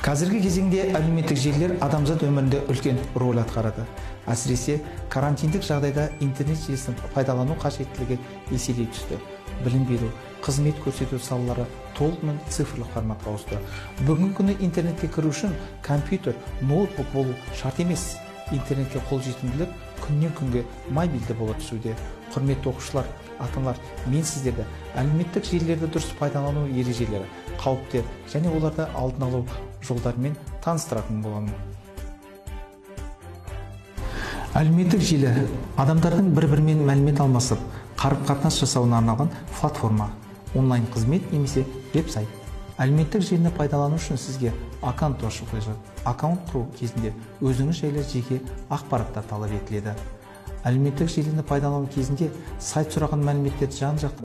Қазіргі кезеңде әлеуметтік желілер адамзат өмірінде үлкен рөл атқарады. Әсіресе карантиндік жағдайда интернет желісін пайдалану қажеттілігі еселей түсті. Білім беру, қызмет көрсету салалары толығымен цифрлық форматқа ауысты. Бүгінгі күні интернетке кіру үшін компьютер, ноутбук болу шарт емес. Интернетке қолжетімділік күннен күнге мобильді бола түсуде. Құрметті оқушылар, ата-аналар, мен сіздерді әлеуметтік желілерді дұрыс пайдалану ережелері, қауіптер және оларды алдын алу жолдарымен таныстыратын боламын. Әлеуметтік желі адамдардың бір-бірімен мәлімет алмасып, қарым-қатынас жасауына арналған платформа, онлайн қызмет немесе веб-сайт. Әлеуметтік желіні пайдалану үшін сізге аккаунт ашу қажет. Аккаунт құру кезінде өзіңіз жайлы жеке ақпараттар талап етіледі. Әлеуметтік желіні пайдалану кезінде сайт сұраған мәліметтерді жан-жақты